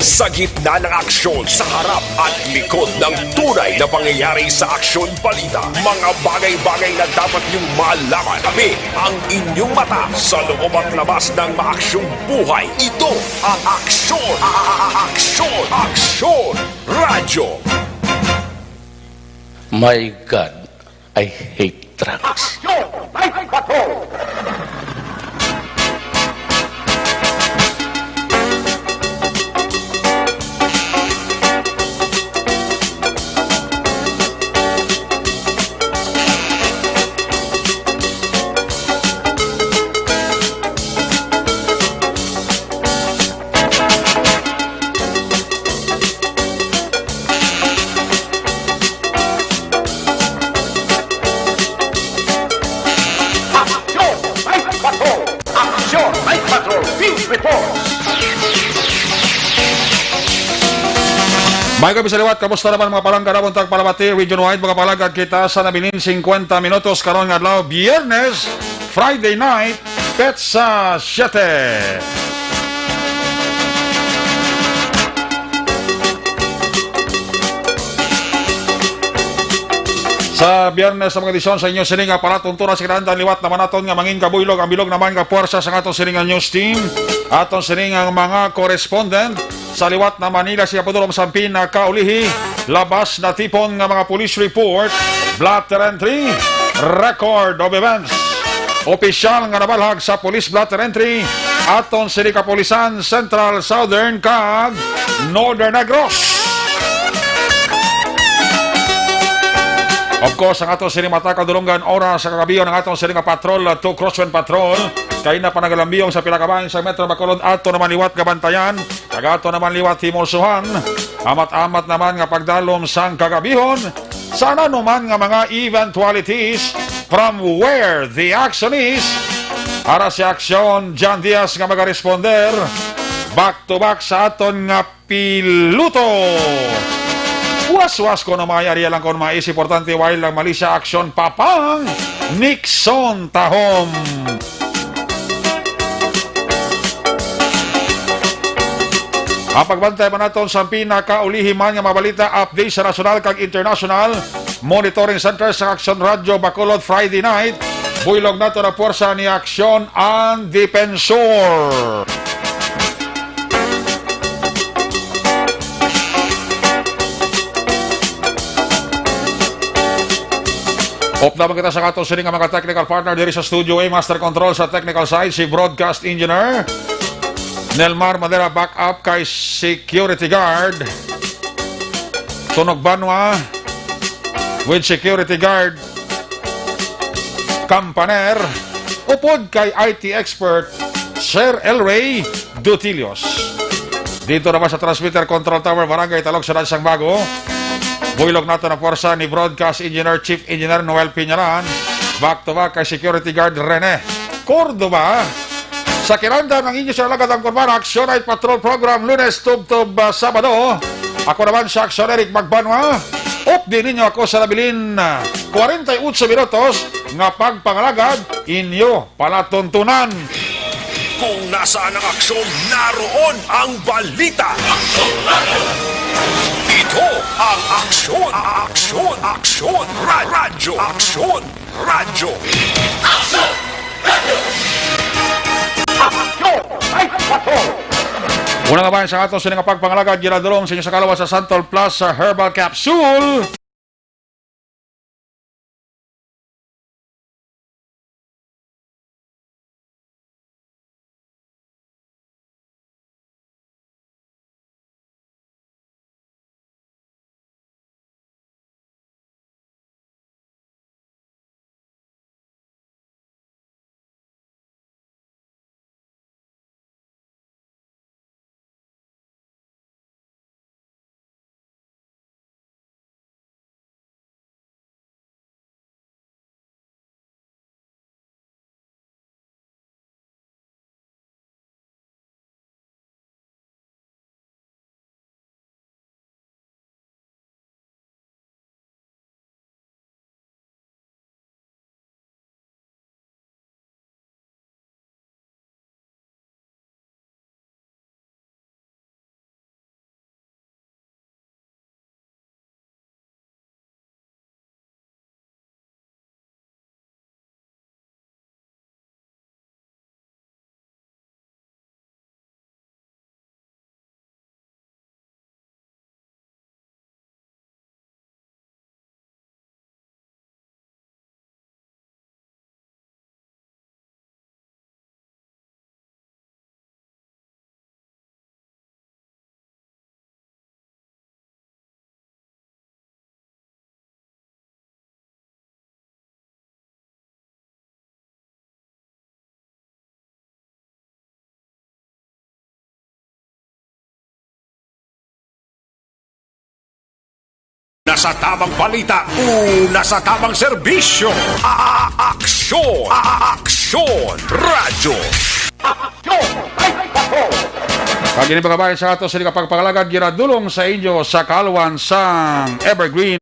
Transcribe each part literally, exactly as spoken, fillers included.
Sa gitna ng aksyon, sa harap at likod ng tunay na pangyayari sa Aksyon Balita, mga bagay-bagay na dapat niyong malaman. Tabi ang inyong mata sa loob at labas ng maaksyong buhay. Ito ang Aksyon, a-, a-, a-, Aksyon, Aksyon Radyo. My God, I hate drugs. Aksyon! Night Patrol! Aksyon! Night Patrol! Aksyon! Night Patrol! Field Report! May gabi sa liwat, kamusta naman mga palangga namon tagpalabati, region-wide, mga palagad kita sa nabilin singkwenta minutos karon nga adlaw, Biyernes, Friday night, petsa siyete. Sa Biyernes, sa mga edisyon sa inyo sini nga palatuntunan sa kinahanglan, liwat naman naton nga mangin kabuylog ang bilog naman nga puwersa sa aton sini nga news team, aton sini nga mga correspondent sa liwat na Manila, sa padulong sa pinakaulihi, labas na tipon nga mga police report, blotter entry, record of events. Opisyal nga nabalhag sa police blotter entry, aton sini kapulisan Central, Southern, kag Northern Negros. Of course, ang aton sini mata kadulungan oras sa kagabion, ang aton sini nga patrol, uh, two crosswind patrol, kay na panagalambiyong sa pila ka bahin sa Metro Bacolod, ato naman liwat nga bantayan, kag ato naman liwat himulsuhan, amat-amat naman nga pagdalom sang kagabihon, sa nanuman nga mga eventualities from where the action is. Ara si Aksyon John Diaz nga magaresponder back to back sa aton nga piloto. Was-was ko na may area lang kon mais, importante while lang mali sa aksyon, papang Nixon Tahom. Ang pagbantay man naton sa pinakaulihi man nga mga balita, update sa nasyonal kag international, monitoring center sa Aksyon Radyo Bacolod, Friday night. Buylog nato na puwersa ni Aksyon ang Depensor. Updaw kita sa aton sini nga mga technical partner diri sa studio, A, Master Control sa technical side, si Broadcast Engineer Nelmar Madera, backup kay Security Guard Tunog Banwa with Security Guard Kampaner, upod kay I T expert Sir Elray Dutilios. Dito naman sa Transmitter Control Tower, Barangay Talog, Siyudad sang Bago, buylog nato na puwersa ni Broadcast Engineer, Chief Engineer Noel Piñalan, back to back kay Security Guard Rene Cordova. Sa kinahanglan ang inyo sila lagad ang kurban, Aksyon Night Patrol Program, Lunes tubtob, ah, Sabado. Ako naman si Aksyon Eric Magbanwa. Updi ninyo ako sa nabilin, ah, kwarenta y ocho minutos nga pagpangalagad, inyo palatuntunan. Kung nasaan ang aksyon, naroon ang balita. Ito ang Aksyon, Aksyon, Aksyon Ra-, Radyo, Aksyon Radyo. Aksyon! Ay, patrol! Una nga bahin sa aton sini nga pagpangalagad, ginadulong sa inyo sa kalawas sa Santol Plus, ah, Herbal Capsule. Sa tamang balita, una sa tamang serbisyo. A-, aksyon! A-, aksyon! Radyo! Aksyon! Ay, ako! Pag ini mga babae sa ato, sila kapagpangalagad, ginadulong sa inyo sa kaluan sang Evergreen.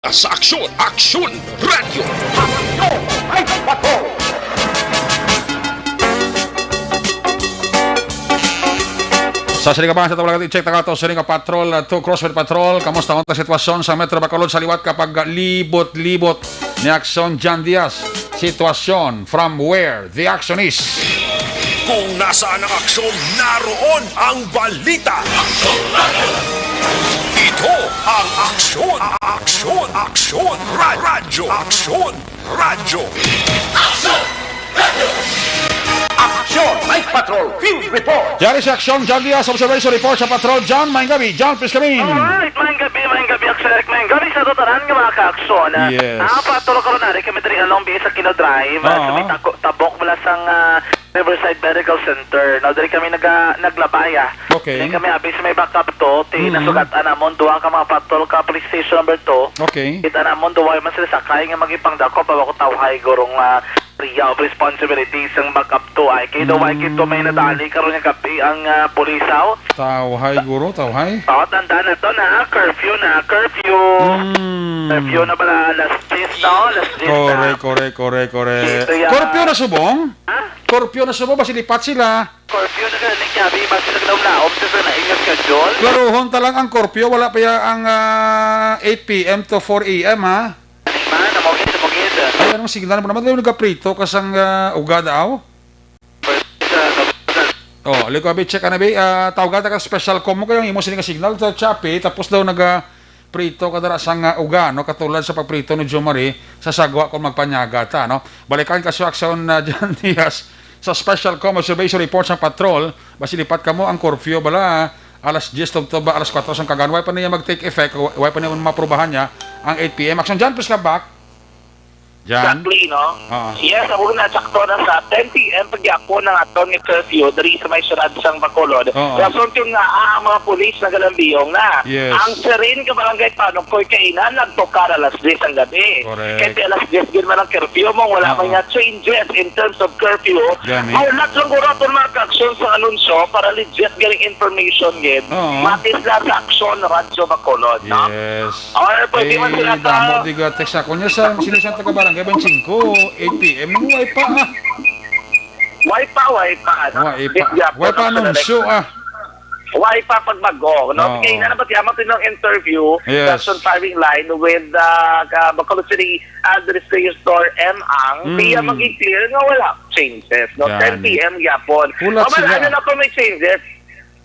Sa Aksyon, Aksyon Radio. Aksyon! Ay, bato! Sa sining kabahan sa tawagan, i-check na ka to, sining ka Patrol, uh, two Crossfire Patrol. Kamusta ang sitwasyon sa Metro Bacolod sa liwat kapag libot-libot ni Aksyon John Diaz? Sitwasyon from where the action is. Kung nasaan ang aksyon, naroon ang balita. Ito ang Aksyon, Aksyon, Aksyon, Ra-, Radyo, Aksyon, Radyo. Aksyon! Night Patrol Field Report! Yari sa Aksyon, John Diaz, Observation Report sa Patrol. John, maayong gabi. John, please come in. Alright, maayong gabi, maayong gabi, Aksyon Eric, maayong gabi sa tanan nga mga kaaksyon. Ah, Yes. ah, Patrol, karon ari kami diri along B S Aquino Drive, ah, sa Oo. may tako-, tabok mula sang, ah, Riverside Medical Center. Now, diri kami naga-, naglabaya. Okay. Diri kami abi sa may backup to, ti Mm. nasugatan namon duha ka mga patrol ka police station number two. Okay. Kita namon duha man sila sakay nga magipangdako pa ako tawhay gurong, ah, area of responsibility sang backup to ay kay daw ay kito may Mm. nadali karon nga gabi ang, ah, pulisaw. Tawhay, guro, tawhay. Oh, tanda na to na, curfew na, curfew. Mm. Curfew na pala, alas diyes na, alas diyes na. Correct, correct, correct, correct. Ito yan. Curfew na subong? Ha? Curfew na subong, basi lipat sila. Curfew na gani, gabi, basi naglaom-laom sa, sa na inyong schedule. Klaruhon ta lang ang curfew, wala pa ya ang, ah, eight P M to four A M, ha? Ano ba? Namugid, namugid. Ay, anong signal mo naman? Tayo nagaprito ka sang, ah, uga daw? Oh, liko abi, check, ano, be? Ah, tawagan ta ka special com mo kayo ang imo sini nga signal sa Shopee, tapos daw naga prito ka dara sang, ah, uga, no? Katulad sa pagprito ni Jomari sa sagwa kung magpanyaga ta, no? Balikan ka sa aksyon na John Diaz sa special com observation report sa patrol. Basi lipat kamo ang curfew bala, alas diyes tubtob ba, alas kuwatro sang kagan. Why pa niya mag-take effect? Why pa niya maprubahan niya ang eight P M? Aksyon John, please come back. Jan? Exactly, no? Oo. Yes, amo na, sakto na sa ten P M pa gyapon ang aton nga curfew diri sa may syudad sang Bacolod. Oo. Rason kun nga, ah, ang mga pulis nagalambiyong na. Yes. Ang siren ka Barangay Panungkoy kainan nagtukar alas diyes ang gabi. Correct. Kay alas diyes gid man ang curfew mo, wala Oo. man nga changes in terms of curfew. Gani. Maulat lang guro aton mga kaaksyon sa anunsyo para legit galing information gid. Oo. Matis na sa Aksyon Radyo Bacolod, no? Yes. Or pwede man Eh, sila ka damo di ga text ako niya sa sino sa taga barangay Benchingko, eight P M, way pa, ah. Way pa, way pa, ano? Way pa. Di, di, Way pa ano, anunsyo, ah. Wala pa pagbag-o, no? Oo. Kay na naman siya, matindog interview, Yes. sa Sun Firing Line with, ah, ka, Bacolod City Administrator M Ang, Mm. siya mag-clear nga wala changes, no? Yan. Ten P M gyapon. Hulat Mabal, sila. ano na po may changes?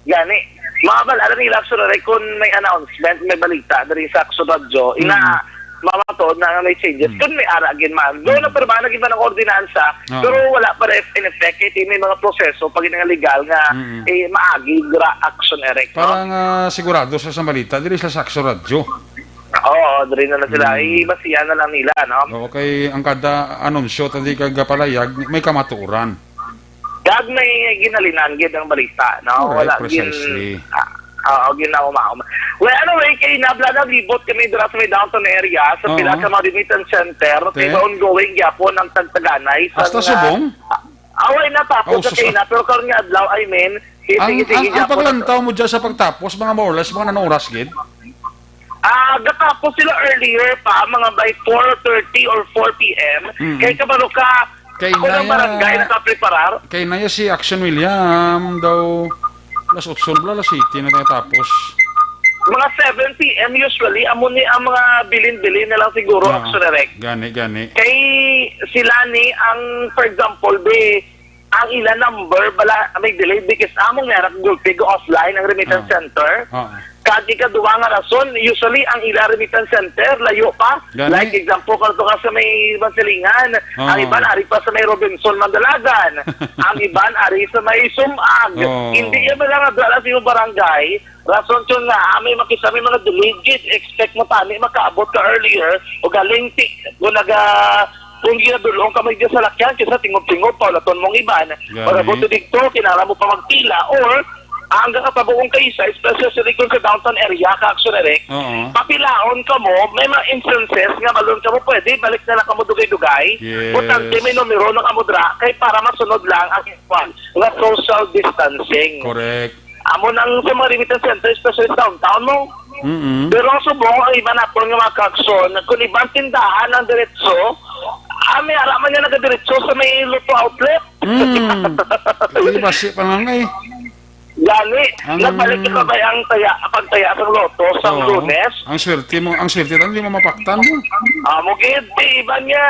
Gani. Mabal, ano nila, actually, kung may announcement, may balita, diri sa Action Radio, ina, Mm. mamaton na nga may changes. Mm. Kung may ara gid man. Doon Mm. na perma na gid man ang ordinansa, Oo. pero wala pa rin in effect. Kaya may mga proseso pag nga legal nga, Mm. eh, maagi gra Action Direct, no? Para nga sigurado sa, sa balita, diri sa Action Radio. Oo, diri na, na sila. Mm. Ibasihan na lang nila, no? Oo, kay ang kada anunsyo, tadi kag palayag, may kamatuoran. Gag may ginalinan gid ang balita, no? Correct, Wala gin-, precisely. ah, oo, ginauma-uma. Well, anyway, kay nabla na libot kami dira sa may downtown area, sa Oo. pila ka mga remittance center, Okay. kay ongoing gyapon ang tagtaganay sa Hasta mga Subong? Ah, away na tapos Oh, sa sus- kay na, pero karon nga adlaw, I mean, sige, Ang, sige, sige, ang, ang gyapon paglantaw mo dyan sa pagtapos, mga more or less, mga anong oras, gid? Ah, gatapos sila earlier pa, mga by four thirty or four P M. Mm. Kay kabalo ka, Kay ako ng naya, barangay nakapreparar. Kay naya si Action William daw, alas otso na bala, alas siyete na natapos. Mga seven P M usually, amo ni ang mga bilin-bilin na lang siguro, Ah, Action Direct. gani, gani. Kay sila ni ang, for example, be, ang ila number, bala, may delay because among merak gulpi go offline ang remittance Ah. center. Ah. Kag ikaduha nga rason, usually ang ila remittance center, layo pa. Gani. Like example, kadto ka sa may Bansilingan, Ah. ang iban ari pa sa may Robinson, Mandalagan, ang iban ari sa may Sumag. Oh. Hindi yan lang nga dala sa imong barangay. Rason yun nga, ah, may makita, may mga delayed gid. Expect mo tani, makaabot ka earlier, o galing ti, kung naga, kung ginadulong ka may sa lakyan, kaysa tingog-tingog, paulaton mong iban. Gani. Pag abot dito, kinala mo pa magpila, or ang gakatabuong kaisa, especially kung sa downtown area ka, Action Direct, Oo. papilaon ka mo, may mga instances nga balon ka mo, pwede, balik na lang ka mo dugay-dugay. Yes. Butante may numero na ka mo dra, kay para masunod lang ang kwan, nga social distancing. Correct. Amo nang sa mga remittance center, especially sa downtown, no? Mm-mm. Pero ang subong, ang iba naton nga mga ka-action, kung ibang tindahan ang diretso, ah, may ara man nga nagadiretso sa may Lotto outlet. Mm. Di ba si pangangay? Gani, Ang nagbalik na ba ang taya, pagtaya sa Lotto sa Oo. Lunes? Ang swerte mo, ang swerte lang, di mo mapaktan mo. Amo gid, di iban nga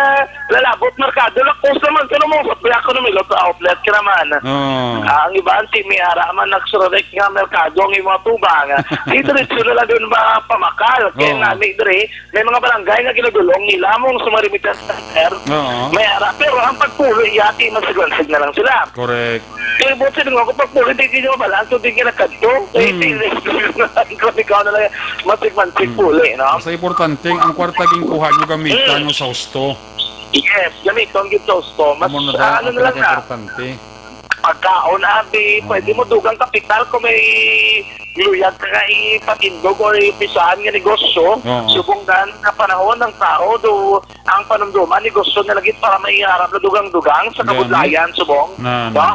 lalabot merkado, lakos naman, kano mo, sa plako na may Lotto outlet ka naman. Oo. Ah, ang iban, si may ara man nagsurek nga merkado ang imong tubang. Di diretso na lang doon ba pamakal? Kaya Oo. nami diri, may mga barangay nga ginadulong nila mong sa mga remittance center. Oo. May ara, pero ang pagpulo, yati, masiglansig na lang sila. Correct. Kaya buot siling ako, pagpulo, di, di nyo mabalaan, so di nyo nagkadto. Eh, Mm. di, di, ikaw na lang, masiglansig Mm. puli, no? Basta importante, ang kwarta ginkuha nyo, gamitan Mm. nyo sa husto. Yes, gamiton gid sa husto. Mas, Amo na da, ano ang na lang na. pinaka-importante. Pagkaon, abi, Oo. pwede mo dugang kapital kung may luyag ka nga ipatindog o ipisahan nga negosyo. Oo. Subong dan nga panahon ng tao, do, ang panumduman, negosyo na lagi para may harap na dugang-dugang sa Gani. kabudlayan, subong. Na, na. Ba,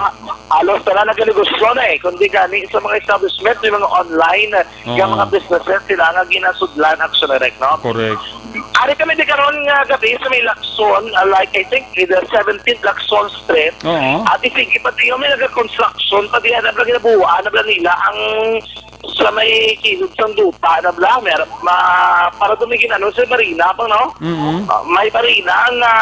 halos tanan naganegosyo na eh, kundi gani sa mga establishment, may mga online, Oo. nga mga businesses sila nga ginasudlan, Action Direct, no? Correct. Ari kami di karon nga gabi sa may Lacson, uh, like, I think, the seventeenth Lacson Street. Oo. At isigi pa diyo, may nagka-construction, pa diya na bala ginabuhaan, na bala nila ang sa may kilid sang duta, na bala, may, ma, para dumigin, ano, sa marina, bang, no? Mm-hmm. Uh, may marina nga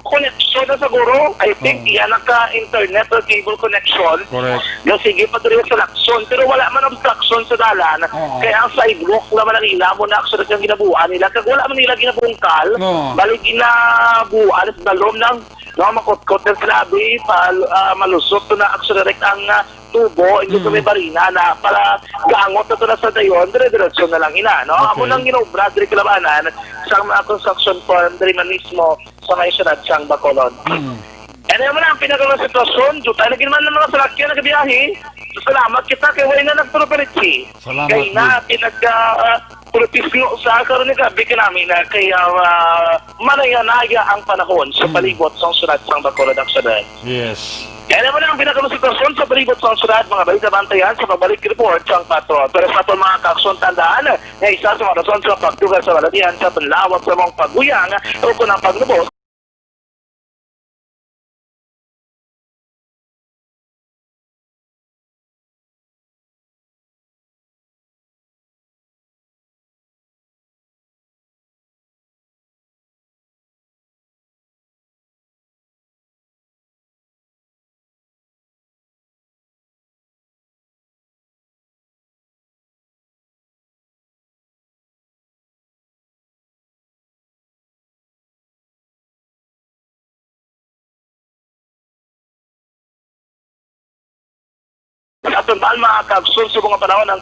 connection na siguro. I think Oo. iya naka-internet or cable connection. Correct. Nga sige pa diri sa Lacson, pero wala man obstruction sa dalan. Oo. Kaya ang sidewalk naman ang ila mo na actually ang ginabuan nila. Kag wala man nila ginabungkal, Oo. bali ginabuan sa dalom ng, no, makutkot ng sinabi, pa, ah, malusot to na actually direct ang, ah, tubo, hindi to may Mm. barina na para gangot na to na sa dayon, dire-diretso na lang ina, no? Amo Okay. nang ginobra, dire kalabanan, sa mga construction firm, dire man mismo, sa may syudad sang Bacolod. Mm. Ano naman ang pinagawa sitwasyon? Jutay lagi naman ng mga salakyan nagabiyahe. Salamat kita kay way na nagturuperitsi. Salamat, Kay na, Lord. pinagka, ah, pulupisyo sa karon ni grabe ka namin na kay, ah, manaya-naya ang panahon sa Mm. palibot sang syudad sang Bacolod, actually. Yes. Kaya naman ang pinagawa sitwasyon sa palibot sang syudad, mga balita bantayan sa pagbalik report sang patrol. Pero sa aton mga kaaksyon, tandaan nga isa sa mga rason sa pagtugas sa balatian sa panlawag sa mga pagbuyang o kung ang paglubos Sa aton man, mga kaagsoon, subong nga panahon ang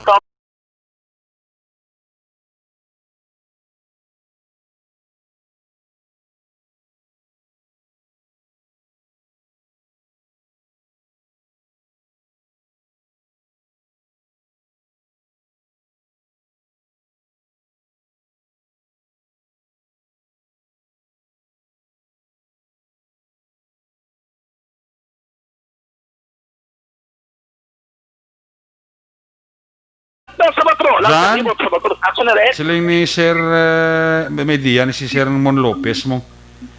Sa Batro, lang sa Jan? Libot sa Batro. Ako na rin. Siling ni Sir, eh, may diya ni si Sir Mon Lopez mo.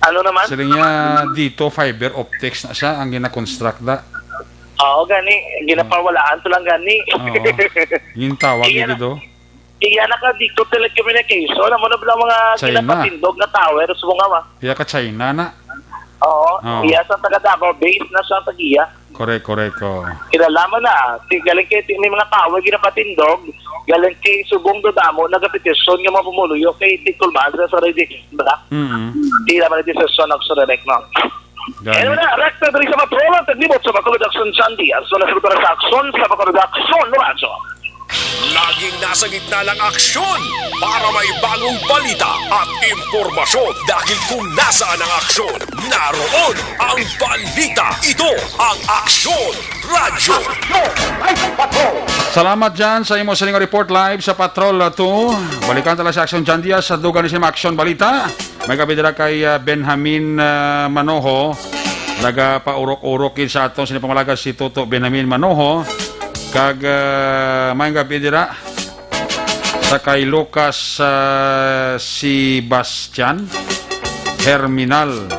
Ano naman? Siling niya dito, fiber optics na siya, ang gina-construct na. Oo, gani. Ginapawalaan to lang gani. Oo. Yung tawag Iya dito. Iya na ka dito telecommunication, amo na bala mga China. Ginapatindog na tower sa mga wa. Iya ka China na. Oo, Oo. Iya sa taga Davao base na sa tagiya. Correct, correct, oo. Kinalaman na, ti-, galing kay ti-, may mga tower ginapatindog, galing kay subong do damo nagapetisyon nga mga pumuluyo kay ti kulbaan sa radiation ba? Mm. Di naman ang desisyon ang direct, no? Gani. Anyway na, rekta diri sa Patrol, ang naglibot sa Bacolod Aksyon, John Diaz. Wala sa lugar sa aksyon, sa Bacolod Aksyon, Radyo. Laging nasa gitna ng aksyon para may bagong balita at impormasyon. Dahil kung nasaan ang aksyon, naroon ang balita. Ito ang Aksyon Radyo. Salamat dyan sa imo sining report live sa Patrol two. Balikan tala sa Aksyon John Diaz sa dugang ni sining Aksyon Balita. May gabi dira kay, ah, Benjamin, ah, Manoho. Nagapaurok-urok gid sa aton sini pamalaga si Toto Benjamin Manoho. Kag, ah, may gabi dira sa kay Lucas, ah, Sebastian Herminal.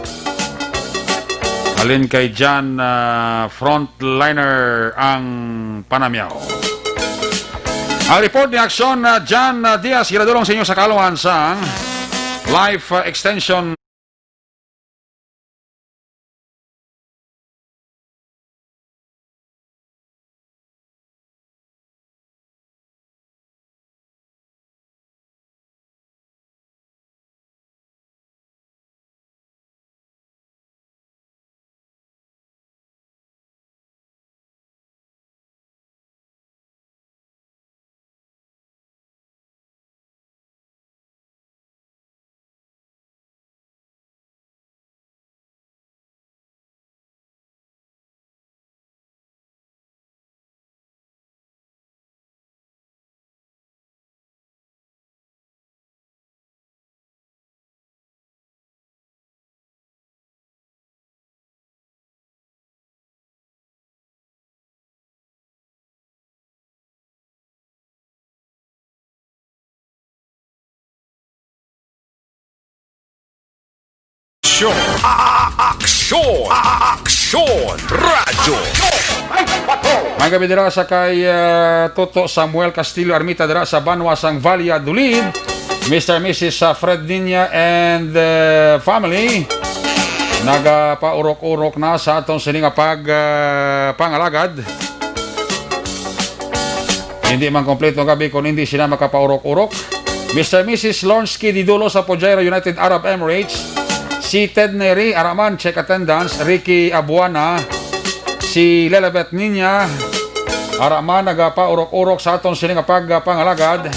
Halin kay Jan, ah, Frontliner ang panamyaw. Ang report ni Aksyon, ah, Jan, ah, Diaz, ginadulong sa inyo sa kaluhan sang life, ah, extension. Aksyon. A-, a-, aksyon. A-, a-, aksyon. Radyo. May gabi dira sa kay, ah, Toto Samuel Castillo Armita dira sa banwa sang Valladolid. Mister Missus, ah, Fred Niña and, ah, family. Nagapaurok-urok na sa aton sini nga pag, ah, pangalagad. Hindi man kompleto ang gabi kung hindi sila makapaurok-urok. Mister Missus Lonsky Didulo sa Fujairah, United Arab Emirates. Si Ted Neri, ara man, check attendance. Ricky Abuana, si Lelebet Niña, ara man, nagapaurok-urok sa aton sini nga pagpangalagad.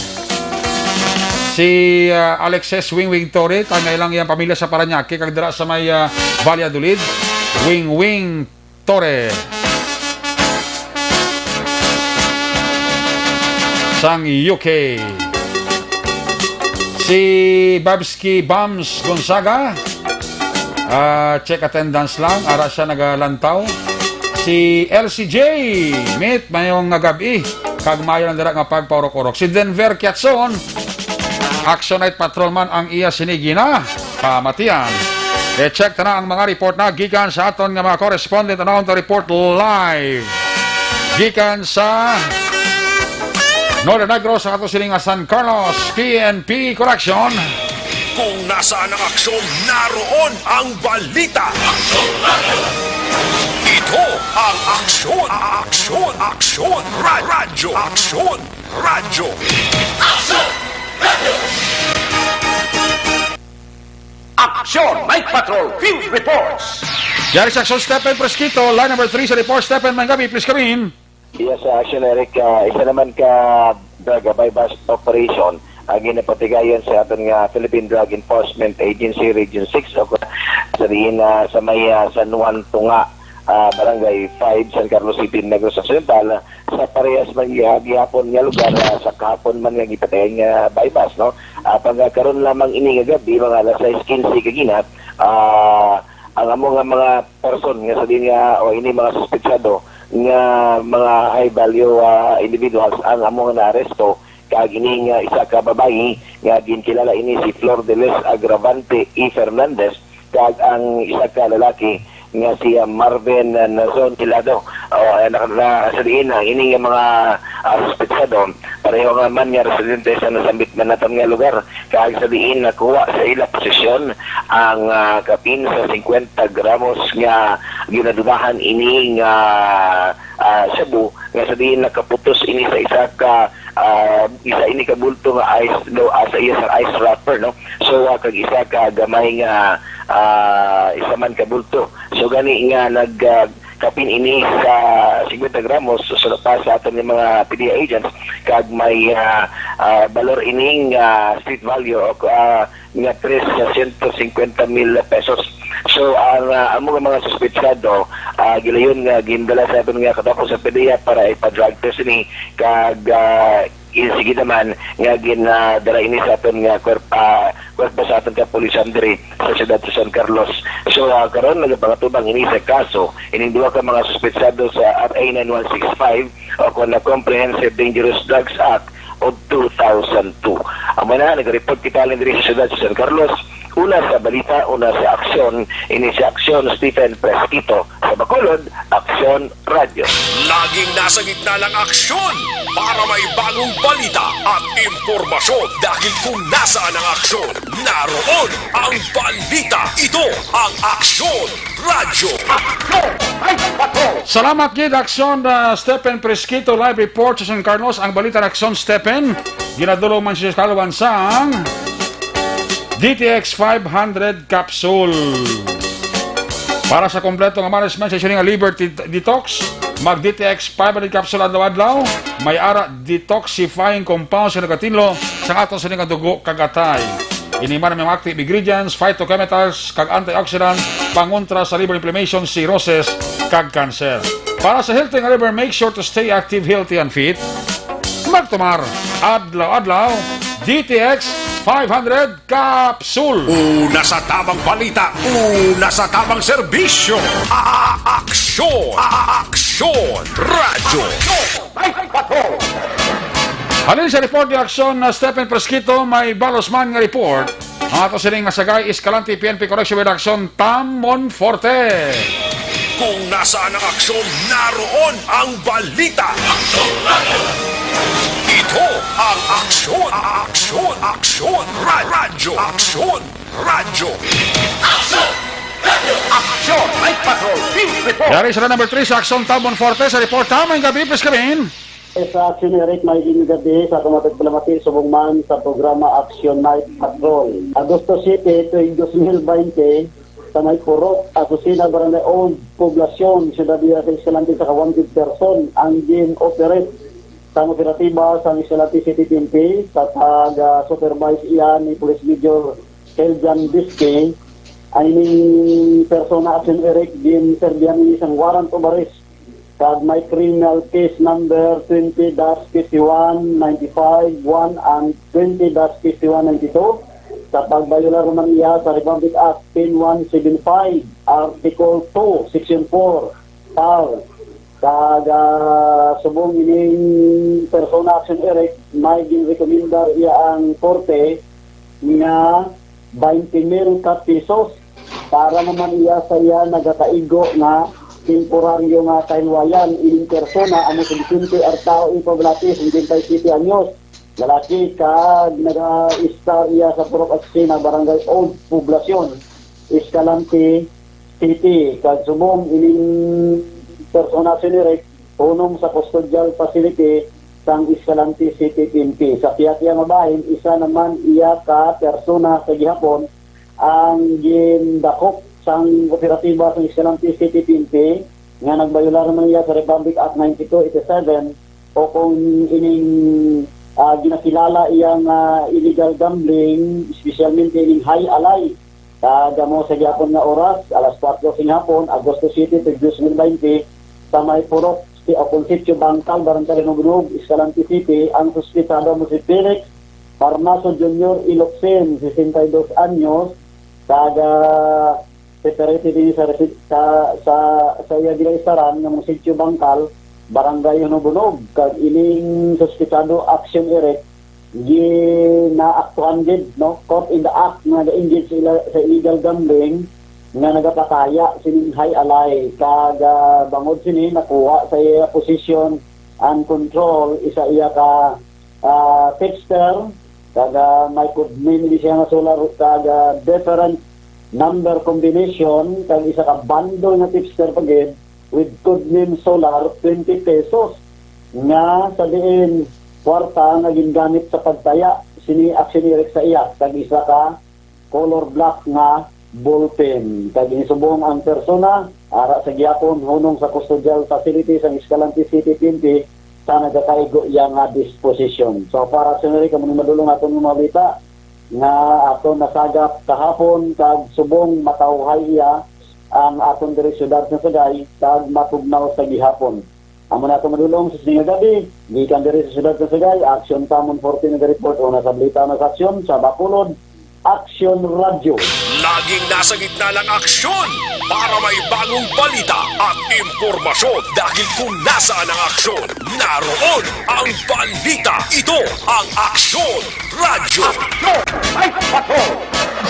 Si, ah, Alexis Wingwing Torre, tangay lang iyang pamilya sa Parañaque, kag dira sa may, ah, Valladolid. Wingwing Torre sang U K. Si Babski Bams Gonzaga, ah, check attendance lang, ara siya nagalantaw. Si L C J, Mit, mayong nga gab-i, kag maayo lang dira nga pagpaurok-urok. Si Denver Kiatson, Action Night Patrol man ang iya sinigi na pamatian. I-check ta na ang mga report na gikan sa aton nga mga correspondent, ano ang report live gikan sa Northern Negros, sa ato sining nga San Carlos P N P Correction. Kung nasaan ang aksyon, naroon ang balita. Ito ang Aksyon, Aksyon, Aksyon, Ra-, Radyo, Aksyon, Radyo. Aksyon Night Patrol Field Reports. Yari sa Aksyon, Stephen Fresquito, line number three sa report. Stephen, may gabi, please come in. Yes, uh, Action Eric, uh, isa naman ka drug buy-bust operation ang ginapatigayon sa aton nga Philippine Drug Enforcement Agency Region six o sa diin, uh, sa may, uh, San Juan Tunga, uh, Barangay five, San Carlos City, Negros Occidental, sa parehas man nga gihapon nga lugar, uh, sa kahapon man nga gipatigayon nga buy-bust, no? Uh, pagkakaron lamang ini nga gabi, mga alas sais quince kagina, uh, ang amo nga mga person nga sa din nga o ini mga suspetsado nga mga high value, ah, individuals ang amo nga naaresto, kag ini nga isa ka babayi nga ginkilala ini si Flor de Les Agravante E Fernandez kag ang isa ka lalaki nga si, ah, Marvin, ah, Nazon Hilado. O, ah, na, na, sa diin ang ini nga mga, ah, suspetsado pareho nga man nga residente sa nasambit man naton nga lugar, kag sa diin nakuha sa ila posisyon ang, ah, kapin sa fifty gramos nga ginadudahan ini nga, ah, shabu, nga sa diin nakaputos ini sa isa ka, ah, isa ini ka bulto nga ice, no, ah, sa iya sa ice wrapper, no. So, ah, kag isa ka gamay nga, ah, isa man ka bulto. So gani nga nag, ah, kapin ini sa fifty gramos, so pa sa aton nga mga P D E A agents, kag may, ah, ah, balor ining, ah, street value o, ah, nga tres ka siyento singkwenta mil pesos. So ang, ah, amo nga mga suspetsado, ah, gilayon nga gindala sa aton nga katapos sa P D E A para ipa-drug test ini, kag, ah, sige naman nga ginadala ini sa aton nga kwerp-, ah, kwerpo sa aton kapulisan diri sa siyudad sa San Carlos. So, ah, karon nagapangatubang ini sa kaso ining duha ka mga suspetsado sa R A nine one six five o kon na Comprehensive Dangerous Drugs Act of two thousand two. Amo na, nag-report kita halin diri sa siyudad sa San Carlos. Una sa balita, una sa aksyon, ini si Aksyon Stephen Fresquito. Sa Bacolod, Aksyon Radyo. Laging nasa gitna ng aksyon para may bagong balita at impormasyon. Dahil kung nasaan ang aksyon, naroon ang balita. Ito ang Aksyon Radyo. Aksyon! Ay, patrol! Salamat gid, Aksyon, uh, Stephen Fresquito, live report sa San Carlos. Ang balita ng Aksyon, Stephen, ginadulong man siya sa kaluban sang D T X five hundred capsule. Para sa kompleto nga management sa inyong liver det-, detox, mag D T X five hundred capsule adlaw-adlaw. May ara detoxifying compounds nga nagatinlo sa ato sini nga dugo kag atay. Ini man may mga active ingredients, phytochemicals, kag antioxidant, pangontra sa liver inflammation, cirrhosis, kag cancer. Para sa healthy nga liver, make sure to stay active, healthy, and fit. Magtumar adlaw-adlaw, D T X five hundred Capsule. Una sa tamang balita, una sa tamang serbisyo. A-, aksyon, a-, aksyon, radyo. Ay, patrol! Halin sa report ni Aksyon na Stephen Fresquito, may balos man nga report. Ang ato sining nasagay, Escalante P N P Correction with Aksyon, Tam Monforte. Kung nasaan ang aksyon, naroon ang balita. Ito ang aksyon, aksyon, aksyon, ra-, radyo, aksyon, radyo. Aksyon! Aksyon! Night Patrol! Field Report! Yari sa number three sa Aksyon, Tam Monforte sa report. Tam, maayong gabi, please come in. Sa Aksyon Eric, maayong gabi sa mga tagpalamati subong man sa programa Aksyon Night Patrol. Agosto siete, tuig dos mil baynte, sa may Purok, Asusina, Barangay Old Poblacion, Ciudad Vieja, Escalante, sa ka-wanted person ang gin-operate sang operatiba sang Escalante City P N P sa pag-supervise iya ni Police Major Keljan Bisque. Ang ining persona, Aksyon Eric, ginserbihan ini sang warrant of arrest kag may criminal case number twenty dash fifty-one ninety-five one and twenty dash fifty-one ninety-two sa pagbayolar man iya sa Republic Act ten one seven five, Article two, Section four, par. Kag, ah, subong ining persona, Aksyon Eric, may ginrekomendar iya ang korte nga twenty mil ka pesos para naman iya sa iya nagakaigo nga temporaryo nga kahinwayan. Ining persona amo si Vicente Artao E. Poblate, cincuenta y siete anyos, lalaki, kag naga-istar iya sa Purok Asusina, Barangay Old Poblacion, Escalante City. Kag subong ining persona, Aksyon Eric, hunong sa custodial facility sang Escalante City P N P. Sa pihak iya mabahin, isa naman iya ka persona sa gihapon ang gindakop sang operatiba sang Escalante City P N P nga nagbayular man iya sa Republic Act ninety-two eighty-seven, o kung ining, ah, ginakilala iya nga illegal gambling, espesyalmente ining Jai Alai. Kag amo sa gihapon nga oras, alas kuwatro sing hapon, Agosto siete, tuig dos mil baynte, sa may purok si, o kung Sitio Bangkal, Barangay Hinubunhub, Escalante City, ang suspetsado amo si Felix Parnaso Junior Ilocsin, sesenta y dos anyos, taga separated ini sa resi-, sa, sa, sa iya ginaistaran nga mga Sitio Bangkal, Barangay Hinubunhub, kag ining suspetsado action erect ginaaktuhan gid, no? Caught in the act nga ga-engage sa ila-, sa illegal gambling nga nagapataya sining Jai Alai, kag, ah, bangod sini nakuha sa iya posisyon and control isa iya ka, ah, tipster, kag, ah, may codename ni siya nga Solar, kag, ah, different number combination, kag isa ka bundle nga tipster pa gid with codename Solar, twenty pesos, nga sa diin kwarta nga gingamit sa pagtaya sini action erect sa iya, kag isa ka color black nga ballpen. Kag ginsubong ang persona ara sa gihapon hunong sa custodial facility sang Escalante City P N P sa nagakaigo iya nga disposisyon. So, para sa nari kamo ni madulong aton nga mga balita nga aton nasagap kahapon, kag subong matawhay iya ang aton diri siyudad sa Sagay, kag matugnaw sa gihapon. Amo na ato madulong sa sining nga gab-i. Gikan diri sa siyudad sa Sagay, Action Tamon Forte nagareport. Una sa balita, una sa aksyon sa Bacolod, Aksyon Radyo. Laging nasa gitna ng aksyon para may bagong balita at impormasyon. Dahil kung nasaan ang aksyon, naroon ang balita. Ito ang Aksyon Radyo.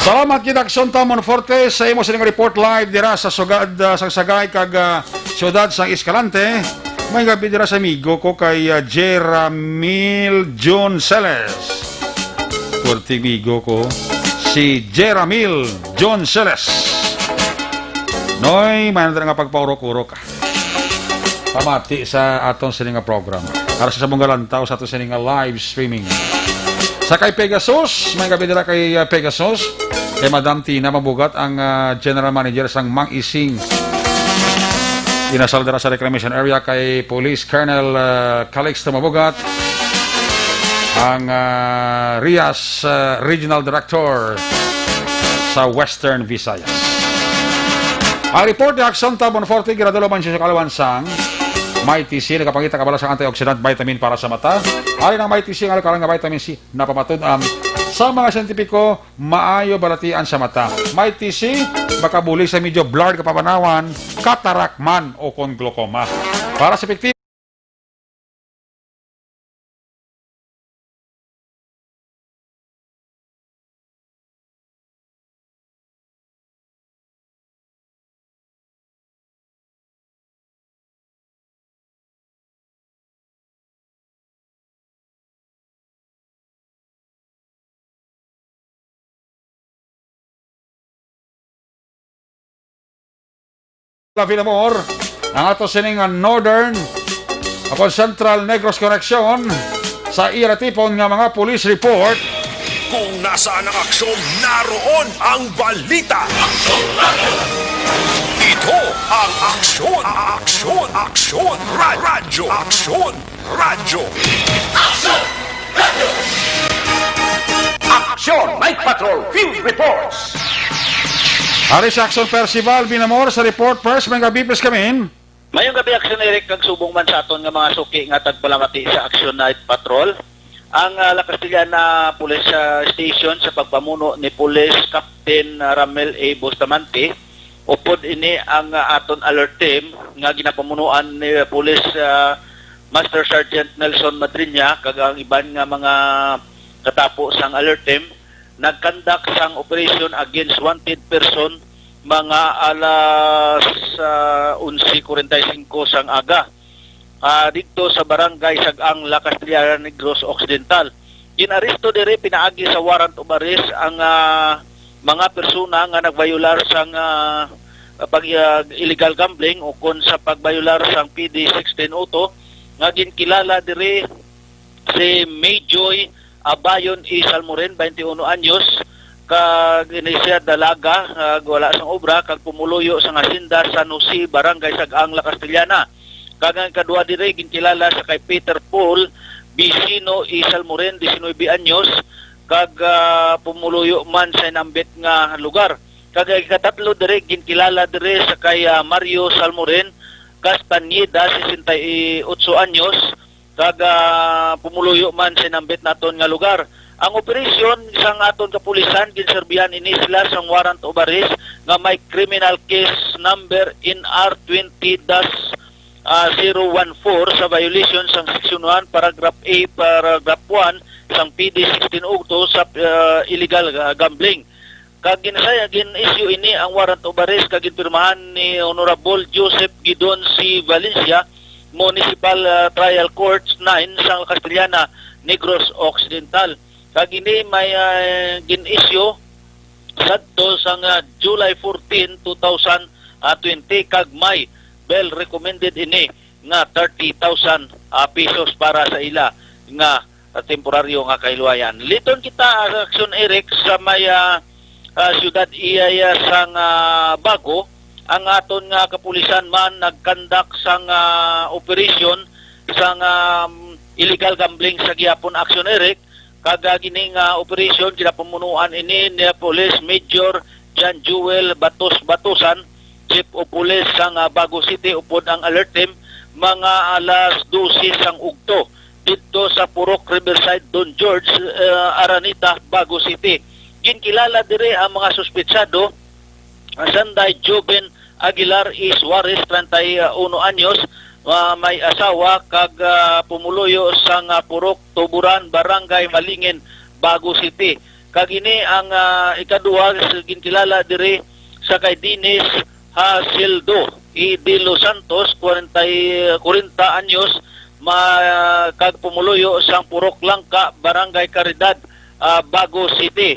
Salamat gid, Aksyon Tamon Forte, sa imo sining report live dira sa sugad, ah, sa Sagay kag, ah, siyudad sang Escalante. May gab-i dira sa amigo ko kay, ah, Jeramil John Celes. Pwerteng amigo ko, si Jeramil John Celes. Noy, may nandra nga pagpaurok-urok, ah. Pamati sa aton sini nga program. Para sa sabong galantaw sa aton sini nga live streaming. Sa kay Pegasus, may gab-i dira kay, ah, Pegasus. Kay Madam Tina Mabugat, ang, ah, General Manager sang Mang Ising. Inasal dira sa Reclamation Area kay Police Colonel, ah, Calixto Mabugat, ang, ah, Rias, ah, Regional Director sa Western Visayas. Ang report ni Aksyon Tamon Forte, ginadala man siya sa kalawan sang Mighty C, nagapangita kabala sa antioxidant vitamin para sa mata. Ari ang Mighty C, ang lokal nga vitamin C, napamatud-an sa mga siyentipiko, maayo balatian sa mata. Mighty C, makabulig sa medyo blurred nga pabanawan, katarak man o kon glaucoma. Para sa epektibo Lavinamor, ang ato sining, ah, Northern, ako, Central Negros Correction, sa iya natipon nga mga police report. Kung nasaan ang aksyon, naroon ang balita. Ito ang Aksyon, Aksyon, Aksyon, Ra-, Radyo, Aksyon, Radyo. Aksyon Night Patrol Field Reports. Ari sa Aksyon Percival Binamor sa report. First, may gab-i, please, kami. Mayong gab-i, Aksyon Eric, kag subong man sa aton nga mga suki nga tagpalamati sa Aksyon Night Patrol. Ang, ah, La Castellana Police, ah, Station sa pagpamuno ni Police Captain, ah, Ramel A. Bustamante, upod ini ang, ah, aton alert team nga ginapamunuan ni Police, ah, Master Sergeant Nelson Madriña kag ang iban nga mga katapo sang alert team nag-conduct sang operation against wanted person mga alas, ah, onse kuwarenta y singko sang aga, ah, didto sa barangay Sag-ang, La Castellana, Negros Occidental. Gin-aresto diri pinaagi sa warrant of arrest ang, ah, mga persona nga nagbayular sang, ah, pag, ah, illegal gambling o kon sa pagbayular sang P D sixteen oh two nga ginkilala diri si Mayjoy Abayon E. Salmorin, twenty-one anyos, kag ini siya dalaga, kag wala sang obra, kag pumuluyo sang Hacienda San Jose, Barangay Sag-ang, La Castellana. Kag ang ikadua diri ginkilala sa kay Peter Paul Vicino E. Salmoren, diecinuebe anyos, kag, ah, pumuluyo man sa inambit nga lugar. Kag ang ikatatlo diri ginkilala diri sa kay, ah, Mario Salmoren Castañeda, sesenta y ocho anyos, kag, ah, pumuluyo man sa inambit naton nga lugar. Ang operasyon sang aton kapulisan, ginserbihan ini sila sang warrant of arrest nga may criminal case number N R twenty dash, ah, zero one four sa violation sang Section one, Paragraph A, Paragraph one sang P D sixteen oh two sa, ah, illegal, ah, gambling. Kag ginsay-, gin-issue ini ang warrant of arrest kag ginpirmahan ni Honorable Joseph Gidon C. Valencia, Municipal, ah, Trial Court nine sang Castellana, Negros Occidental. Kag ini may, ah, gin-issue sadto sang, ah, July fourteen, two thousand twenty, kag may bail recommended ini nga thirty thousand, ah, pesos para sa ila nga, ah, temporaryo nga kahiluwayan. Liton kita, ah, sa Aksyon Eric sa may, ah, ah, siyudad iya, iya sang, ah, Bago. Ang aton nga kapulisan man nagkandak sang, ah, operasyon sang, ah, illegal gambling sa gihapon, Aksyon Eric. Kag, ah, kini nga operasyon ginapamunuan ini ni Police Major John Joel Batos Batusan, Chief of Police sang, ah, Bago City, upod ang alert team, mga alas dose sang ugto didto sa Purok Riverside, Don George, ah, Araneta, Bago City. Ginkilala diri ang mga suspetsado, ah, Sanday Joven Aguilar E. Suarez, treinta y uno anyos, ah, may asawa, kag, ah, pumuluyo sang, ah, Purok Tuburan, Barangay Malingin, Bago City. Kag ini ang, ah, ikaduha sa ginkilala diri sa kay Dennis Hasildo E. De Los Santos, kwarenta, kwarenta anyos, ma-, kag pumuluyo sang Purok Langka, Barangay Caridad, ah, Bago City.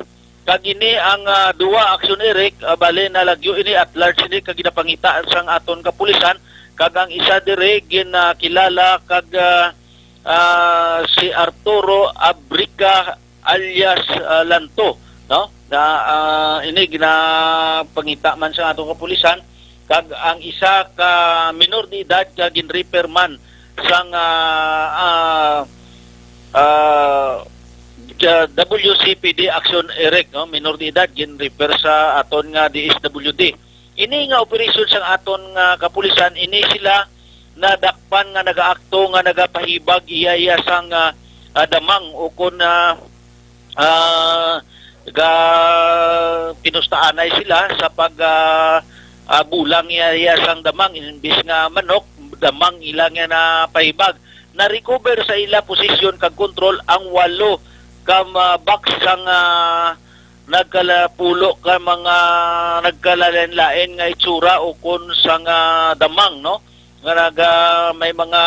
Kag ini ang, ah, duwa, Aksyon Eric, ah, bali nalagyo ini at large ini kag ginapangita sang aton kapulisan, kag ang isa diri ginkilala kag, ah, ah, si Arturo Abrica alias, ah, Lanto, no? Na, ah, ini ginapangita man sa aton kapulisan, kag ang isa ka minor de edad ka ginrefer man sang, ah, ah, ah, sa W C P D Aksyon Eric, no? Minor de edad ginrefer sa aton nga D S W D. Ini nga operasyon sang aton nga kapulisan, ini sila nadakpan nga nagaakto nga nagapahibag iya, iya sang, ah, ah, damang, o kon, ah, ah, ga-, pinustaanay sila sa pag, ah, ah, bulang iya, iya sang damang, imbis nga manok, damang ila nga napahibag. Na-recover sa ila posisyon kag kontrol ang walo ka, ah, box sang, ah, nagkalapulo ka mga nagkalalain-lain nga itsura o kon sang, ah, damang, no? Nga naga-, may mga,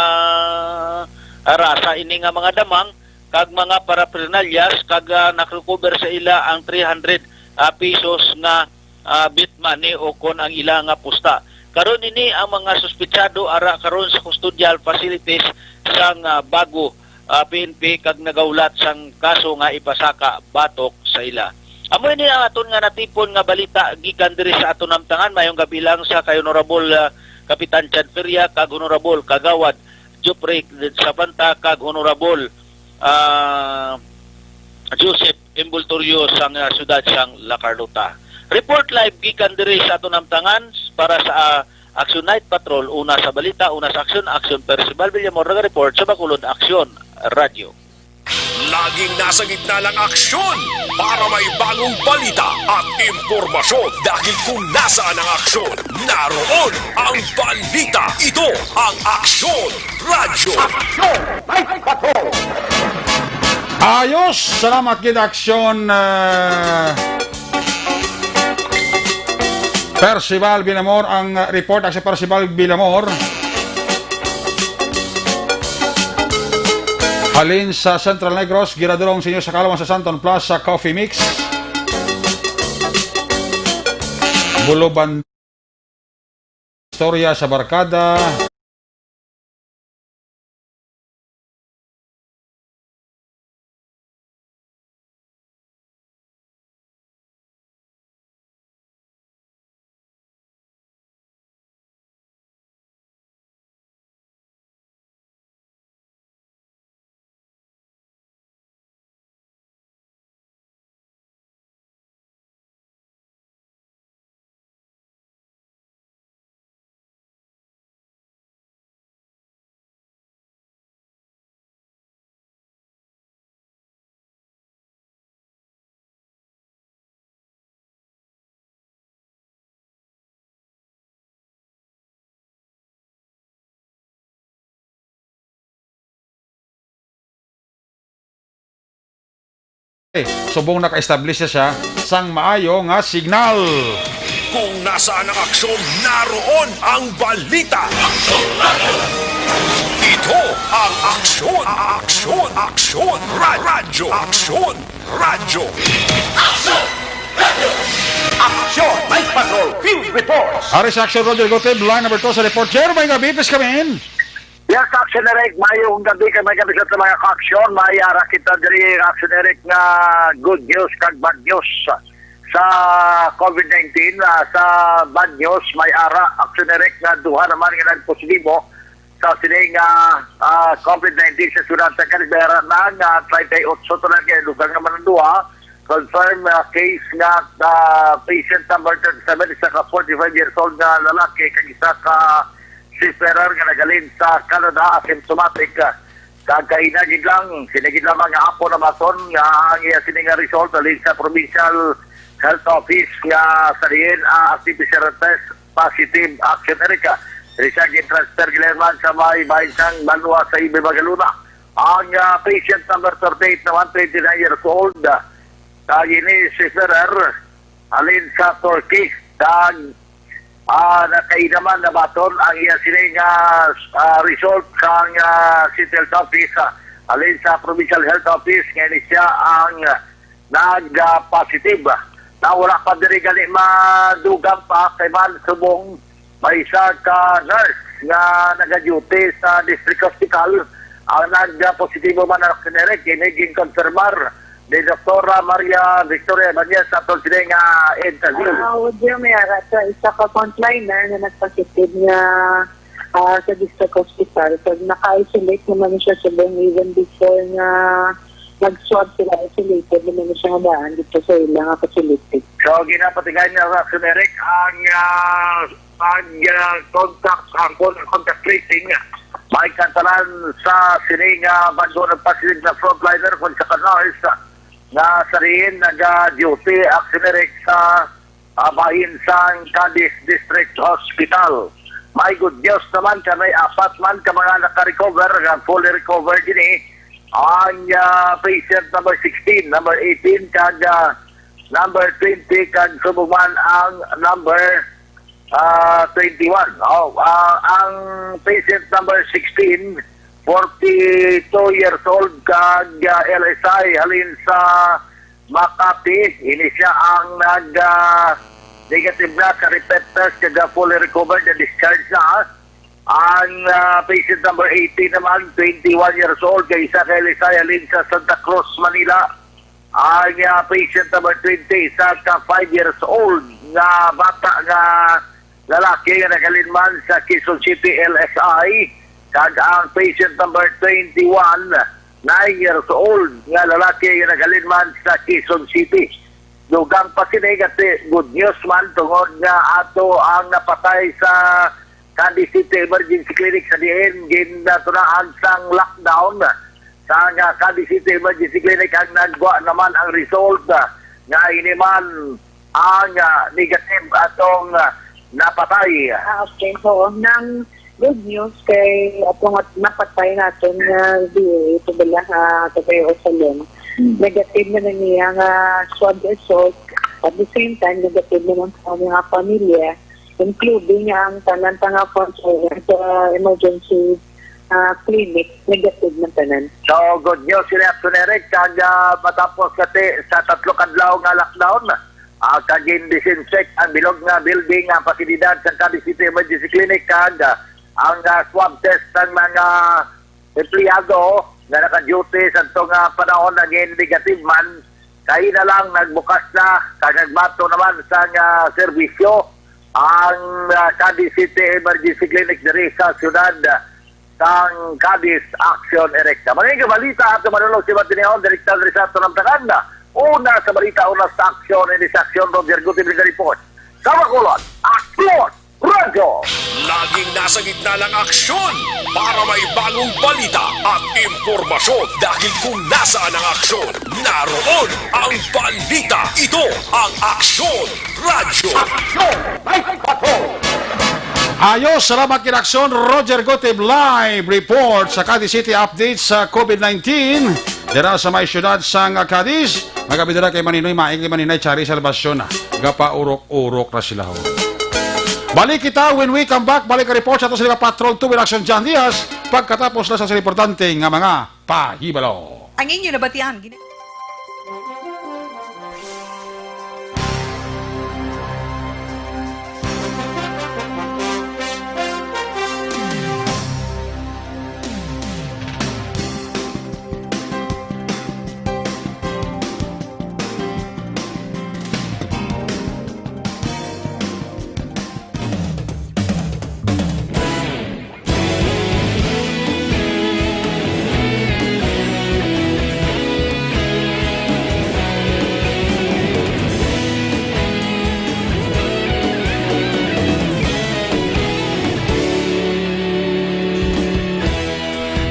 ah, rasa ini nga mga damang kag mga paraphernalias, kag, ah, nakarecover sa ila ang three hundred, ah, pesos nga, ah, bit money o kon ang ila nga pusta. Karon ini ang mga suspetsado ara karon sa custodial facilities sang, ah, Bago, ah, P N P kag nagahulat sang kaso nga ipasaka batok sa ila. Amo ini ang aton nga natipon nga balita gikan diri sa aton namtangan. Mayong gabi lang sa kay Honorable, ah, Kapitan Chad Feria kag Honorable Kagawad Jupre Sabanta kag Honorable, ah, Joseph Embultorio sang, ah, siyudad sang La Carlota. Report live gikan diri sa aton namtangan para sa, ah, Action Night Patrol, una sa balita, una sa aksyon, Action Percival Villamor, naga-report sa Bacolod Action Radio. Laging nasa gitna ng aksyon para may bagong balita at impormasyon, dahil kung nasaan ang aksyon, naroon ang balita. Ito ang Aksyon Radyo. Action Night Patrol. Ayos! Salamat gid, Aksyon, ah, Percival Villamor. Ang, ah, report, Aksyon Percival Villamor. Halin sa Central Negros, giradulong sa inyo sa kalawan sa Santon Plaza Coffee Mix. Buluban. Istorya sa barkada. Subong naka-establish na siya sang maayo nga signal. Kung nasaan ang aksyon, naroon ang balita. Ito ang Aksyon, Aksyon, Aksyon, Ra- Radyo, Aksyon, Radyo. Aksyon! Night Patrol Field Reports! Ari sa Aksyon, Roger Gutib, line number two sa report. Jer, may gabi, please come in. Yes, Action Eric, mayong gabi kay may gabi sa mga ka-aksyon. May ara kita diri, Action Eric, nga good news kag bad news sa COVID nineteen. Ah, sa bad news, may ara, Action Eric, nga duha naman nga nagpositibo sa sining, ah, ah, COVID nineteen sa siyudad sa Caribe. Ara na nga treinta y ocho to lang kay dugang naman ang duha. Confirm, ah, case nga, ah, patient number thirty-seven, isa ka forty-five years old nga lalaki kag isa ka seafarer nga naghalin sa Canada, asymptomatic. Kag kaina gid lang, sini gid lamang nga hapon na baton nga ang iya sini nga result halin sa Provincial Health Office nga sa diin, ah, R T P C R test positive, Action Eric. Diri siya gin-transfer gid man sa may bahin sang banwa sa Ibay, Magalona. Ang, ah, patient number thirty-eight naman, twenty-nine years old. Kag ini seafarer halin sa Turkey. Kag, ah, nakainaman na baton ang iya sini nga, ah, result sang, ah, City Health Office, ah, halin sa Provincial Health Office nga ini siya ang nag, ah, positive. Na wala pa diri gani madugang pa kay man subong may isa ka nurse nga nagaduty sa district hospital ang nag-positibo man, Action Eric. Ini ginkonfirmar ni Doktora Maria Victoria Ibanez sa aton sini nga interview. Ah, audio, may ara sa isa ka frontliner nga nagpositive nga, ah, sa district hospital. So, naka-isolate naman siya subong even before nga nag-swab sila, isolated naman siya nga daan dito sa ilang nga facility. So, ginapatigan niya sa Action Eric ang, ah, pag, ah, contact, ang con- contact tracing. May kantalan sa sining, ah, bago nagpasilig na frontliner kung sa ka-nurse, ah, nga sa diin naga-duty, Action Eric, sa, ah, bahin sang Cadiz District Hospital. May good news naman kay may apat man ka mga naka-recover, nga fully recovered ini. Ang, ah, patient number sixteen, number eighteen, kag, ah, number twenty, kag subong man ang number, ah, twenty-one. Oh, ah, ang patient number sixteen, forty-two years old, kag, ah, L S I halin sa Makati. Ini siya ang nag, ah, negative na sa repeat test, kag, ah, fully recovered na discharge na. Ang, ah, patient number eighteen naman, twenty-one years old, kay isa ka L S I halin sa Santa Cruz, Manila. Ang, ah, patient number twenty, isa ka five years old nga bata nga lalaki nga naghalin man sa Quezon City L S I, kag ang patient number twenty-one, nine years old nga lalaki nga naghalin man sa Quezon City. Dugang pa sini, kay good news man tungod nga ato ang napatay sa Cadiz City Emergency Clinic sa diin ginatulaag sang lockdown. Sa nga Cadiz City Emergency Clinic ang nagwa naman ang result, ah, nga ini man ang, ah, negative atong, ah, napatay. Ah, okay. So, nang good news kay atong at napatay naton nga D A, ito bala, ah, taga Jerusalem. Hmm. Negative na na niya nga swab result. At the same time, negative naman sa mga pamilya, including ang tanan pa nga concern sa emergency, ah, clinic, negative man tanan. So, good news sila, Action Eric, kag, ah, matapos kasi sa tatlo ka adlaw nga lockdown, ah, kag gin-disinfect ang bilog nga building nga pasilidad sa Cadiz City Emergency Clinic, kag, ah, ang, ah, swab test sang mga empleyado nga naka-duty sa to nga panahon naging negative man, kay na lang nagbukas na kag nagbato naman sang, ah, serbisyo ang, ah, Cadiz City Emergency Clinic diri sa siyudad sang Cadiz, Action Erecta. Mga balita ato manulog si Martineo, direkta diri sa ato namtangan. Una sa balita, una sa aksyon, ini sa aksyon, Roger Gutierrez report. Sa Bacolod, aksyon! Radyo. Laging nasa gitna ng aksyon para may bagong balita at impormasyon. Dahil kung nasaan ang aksyon, naroon ang balita. Ito ang Aksyon Radyo. Aksyon! May patrol! Ayos, salamat kay Aksyon Roger Gutib, live report sa Cadiz City, update sa COVID nineteen dira sa may siyudad sang Cadiz. Magabidala kay Maninoy, maing kay Maninay Chari Salvacion, ah. Gapaurok-urok na sila, ho. Balik kita when we come back. Balik ang report sa ato sila Patrol Two in Action John Diaz. Pagkatapos na sa importante nga mga pahibalo. Ang inyo nabatian, gini-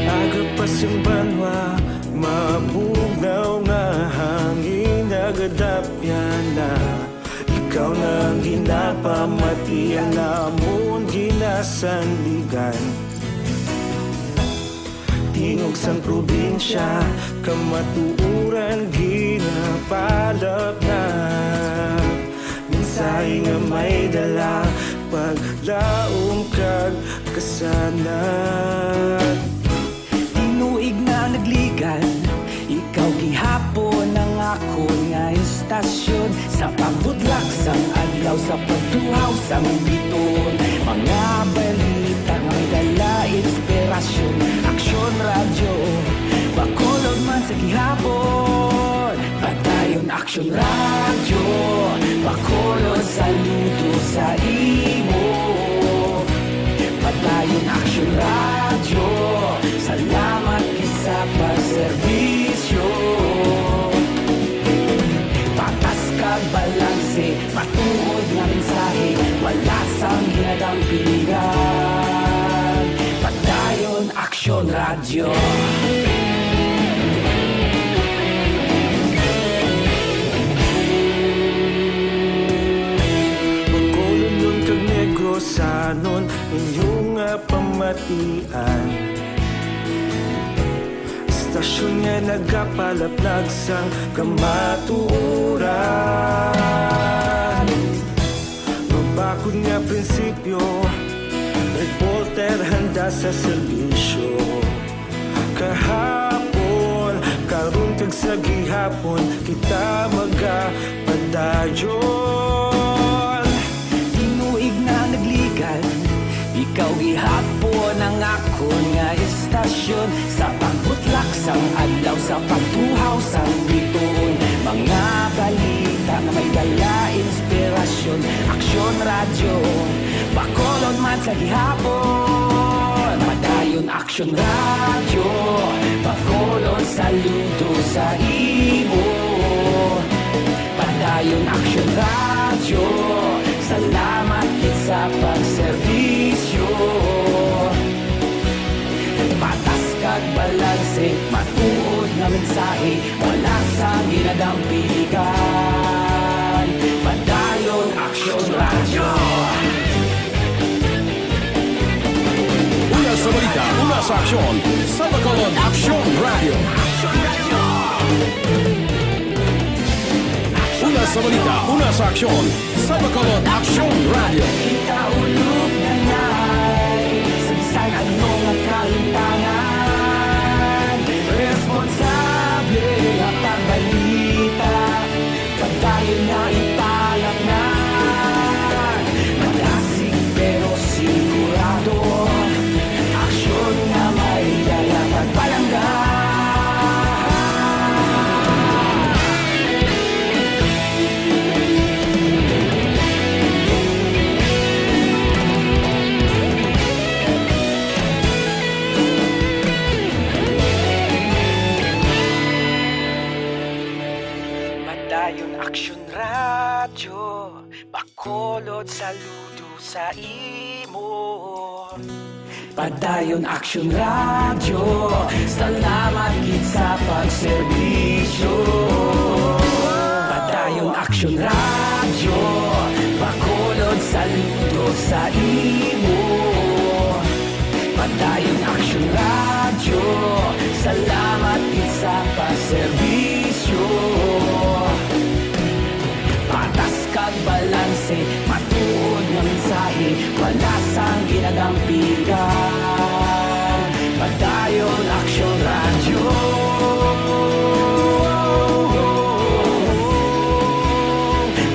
Agapas ang banwa, mabugnaw nga hangin, nagadapyan na. Ikaw na ang ginapamati, ang amon ginasandigan. Tingog sang probinsya, kamatuoran ginapalapnap. Mensahe nga may dala, paglaom kag kasanag. Tinuig na nagligan, ikaw gihapon ang akon nga istasyon. Sa pagbudlak sang adlaw, sa pagtuhaw sang bituon, mga balita nga may dala inspirasyon. Aksyon Radyo, Bacolod man sa gihapon. Padayon Aksyon Radyo, Bacolod, saludo sa imo. Padayon Aksyon Radyo, salamat gid sa pagserbisyo. Patas kag balanse, matuod nga mensahe, wala sang ginadampingan. Padayon Aksyon Radyo. Bacolodnon kag Negrosanon, inyo nga pamatian. Istasyon nga nagapalaplag sang kamatuoran. Mabakod nga prinsipyo, reporter handa sa serbisyo. Kahapon, karon kag sa gihapon, kita magapadayon. Tinuig na nagligan, ikaw gihapon ang akon nga istasyon. Sa pagbutlak sang adlaw, sa pagtuhaw sang bituon, mga balita nga may dala inspirasyon. Aksyon Radyo, Bacolod man sa gihapon. Padayon Aksyon Radyo, Bacolod, saludo sa imo. Padayon Aksyon Radyo, salamat gid sa pagserbisyo. Patas kag balanse, matuod nga mensahe, wala sang ginadampingan. Padayon Aksyon Radyo. Una sa balita, una sa aksyon, sa Bacolod Aksyon Radyo. Una sa balita, una sa aksyon, sa Bacolod Aksyon Radyo. Ikaulog na nay, sa bisan ano nga kalimtangan, responsable nga pagbalita, padayon nga ipalatnan. Madasig pero sigurado, aksyon nga may dala pagpalangga. Padayon Aksyon Radyo, Bacolod, saludo sa imo. Padayon Aksyon Radyo, salamat gid sa pagserbisyo. Padayon Aksyon Radyo, Bacolod, saludo sa imo. Padayon Aksyon Radyo, salamat gid sa pagserbisyo. Nasang ginadampigan, Padayon Aksyon Radyo.